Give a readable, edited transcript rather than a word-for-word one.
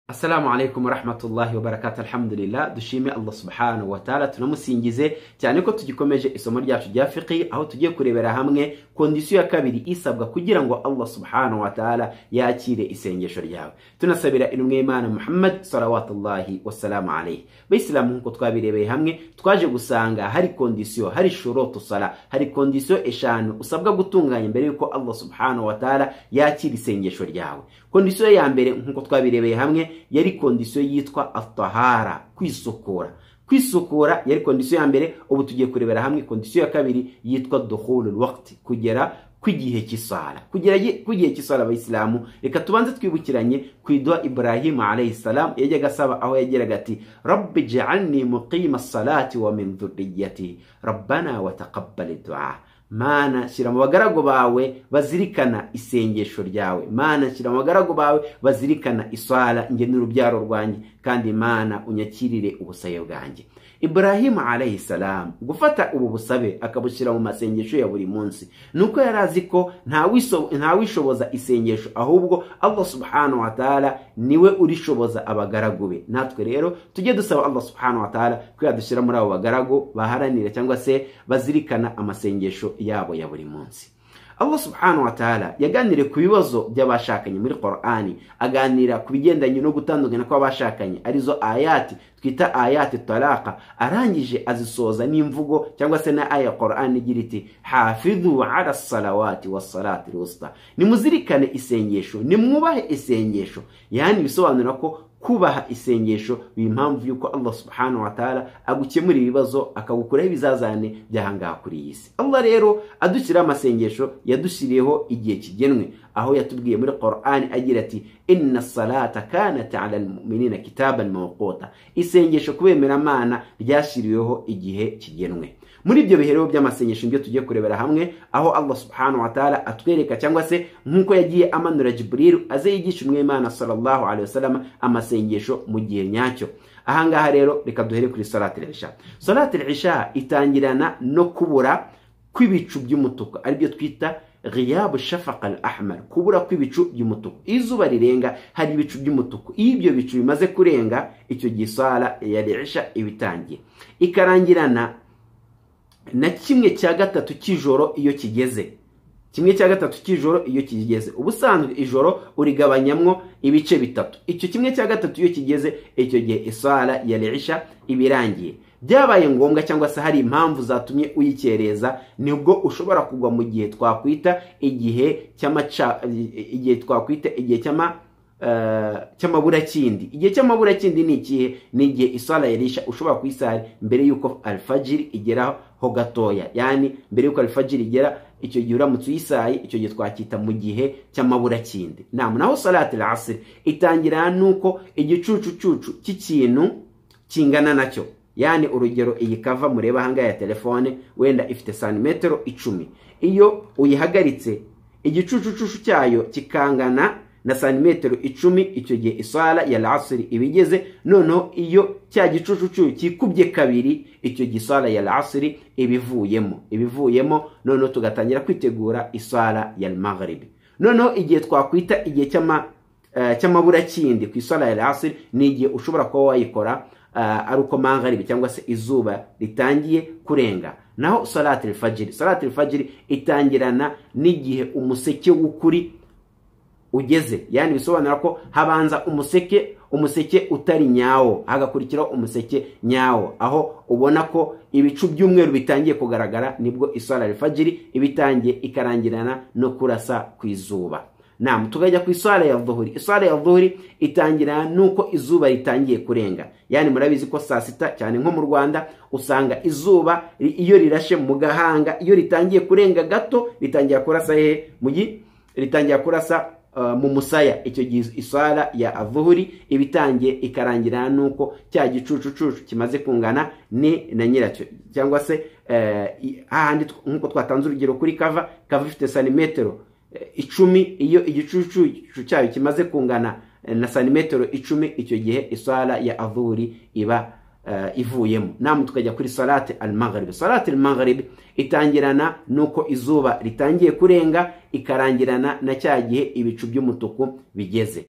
Assalamu alaikum warahmatullahi wabarakatuh. Alhamdulillah, dushime Allah subhanahu wa ta'ala, tunamusingize cyane ko tugikomeje isomo ryacu rya fiqh, aho tugiye kurebera hamwe condition ya kabiri isabwa kugira ngo Allah subhanahu wa ta'ala yakire isengesho ryawe. Tunasabira intumwa y'Imana Muhammad salawatullahi wassalamu alayhi. Bayisilamu, nkuko twabirebeye hamwe, twaje gusanga hari condition, hari shurutu sala, hari condition eshanu usabwa gutunganya mbere yuko Allah subhanahu wa ta'ala yakira isengesho ryawe. Condition ya mbere, nkuko twabirebeye hamwe, yari condition yitwa at-tahara, kwisukura. Kwisukura yari condition ya mbere. Ubu tugiye kurebera hamwe condition ya kabiri yitwa dukhulul waqti, kugera kw'igihe cy'isala. Kugera kw'igihe cy'isala, abayisilamu, reka tubanze twibukiranye ku idua Ibrahim alayhi salam yajyaga asaba, aho yageraga ati: "Rabbi ij'alni muqima as-salati wa min dhurriyyati rabbana wa taqabbal du'a." Mana, shyira mu bagaragu bawe bazirikana isengesho ryawe. Mana, shyira mu bagaragu bawe bazirikana iswala, njye n'urubyaro rwanjye, kandi Mana, unyakirire ubusabe bwanjye. Ibrahim alayhi salam gufata ubu busabe akabushyira mu masengesho ya buri munsi, nuko yari azi ko ntawishoboza isengesho, ahubwo Allah subhanahu wa ta'ala niwe urishoboza abagaragu be. Natwe rero tujye dusaba Allah subhanahu wa ta'ala ko yadushyira muri abo bagaragu baharanira cyangwa se bazirikana amasengesho yabo ya buri munsi. Allah subhanahu wa ta'ala yaganiriye ku bibazo by'abashakanye muri Qur'ani, aganira ku bigendanye no gutandukana kw'abashakanye, arizo ayati twita ayati talaqa. Arangije azisoza n'imvugo cyangwa se na aya Qur'ani igira iti: "Hafidhu ala salawati was salati wusta", nimuzirikane isengesho, nimwubahe isengesho. Yani bisobanura ko kubaha isengesho biba impamvu yuko Allah subhanahu wa ta'ala agukemura ibibazo, akagukuraho ibizazane by'ahangaha kuri iyi si. Allah rero adushyiraho amasengesho, yadushyiriyeho igihe kigenwe, aho yatubwiye muri Qur'an agira ati: "Inna salata kanat ala almu'minina kitaban mawquta", isengesho kubemeramana ryashyiriweho igihe kigenwe. Muri ibyo bihe rero by'amasengesho nibyo tugiye kurebera hamwe, aho Allah subhanahu wa ta'ala atwereka cyangwa se nk'uko yagiye amanura Jibril aze yigisha umwimana sallallahu alaihi wasallam amasengesho mu gihe nyacyo. Ahangaha rero reka duhere kuri salati al-isha. Salati al-isha itangirana no kubura kw'ibicu by'umutuku, aribyo twita ghiyabu shafaq al-ahmar, kubura kw'ibicu by'umutuku. Izuba rirenga hari ibicu by'umutuku. Iyo ibyo bicu bimaze kurenga, icyo gihe sala ya isha ibitangiye, ikarangirana na 1/3 cy'ijoro. Iyo kigeze 1/3 cy'ijoro, iyo kigeze, ubusanzwe ijoro urigabanyamwo ibice bitatu, icyo 1/3 iyo kigeze, icyo gihe isala ya isha ibirangiye. Byabaye ngombwa cyangwa se hari impamvu zatumye uyikereza, nibwo ushobora kugwa mu gihe twakwita igihe cy'amaca, igihe twakwita igihe cy'amaburakindi. Igihe cy'amaburakindi ni ikihe? Ni igihe isala ya isha ushobora kuyisara mbere y'uko alfajiri igeraho gatoya, yani mbere y'uko alfajiri igera. Icyo gihe uramutse uyisaye, icyo gihe twacyita mu gihe cy'amaburakindi. Naho salati al-asr itangira nuko igicucucucu cy'ikintu kingana nacyo, yani urugero iyi cover mureba ahangaha ya telefone wenda ifite santimetero 10, iyo uyihagaritse igicucucucu cyayo kikangana na santimetero 10, icyo gihe isala ya al-asr ibigeze. Noneho iyo cya gicucucu kikubye kabiri, icyo gihe isala ya al-asr ibivuyemo, noneho tugatangira kwitegura isala ya al-maghrib. Noneho igihe twakwita igihe cy'amaburakindi ku isala ya al-asr ni igihe ushobora kuba wayikora ari uko maghrib cyangwa se izuba ritangiye kurenga. Naho salati al-fajr, salati al-fajr itangirana n'igihe umuseke w'ukuri ugeze, yani bisobanura ko habanza umuseke, umuseke utari nyawo, hagakurikiraho umuseke nyawo, aho ubona ko ibicu by'umweru bitangiye kugaragara, nibwo isala al-fajr ibitangiye, ikarangirana no kurasa ku izuba. Naam, tukajya ku isala ya dhuhuri. Isala ya dhuhuri itangira nuko izuba ritangiye kurenga. Yani murabizi ko saa sita, cyane nko mu Rwanda, usanga izuba iyo rirashe mu gahanga, iyo ritangiye kurenga gato, ritangira kurasa hehe? Mugi ritangira kurasa mu musaya. Icyo gihe isala ya adhuhuri ibitangiye, ikarangira nuko cya gicucucucu kimaze kungana ni na nyiracyo, cyangwa se hahandi nkuko twatanze urugero kuri cover, cover ifite santimetero 10, iyo igicucucu cyayo kimaze kungana na santimetero 10, icyo gihe isala ya adhuhuri iba ivuyemo. Namu tukajya kuri salati al-maghrib. Salati al-maghrib itangirana nuko izuba ritangiye kurenga, ikarangirana na cya gihe ibicu by'umutuku bigeze.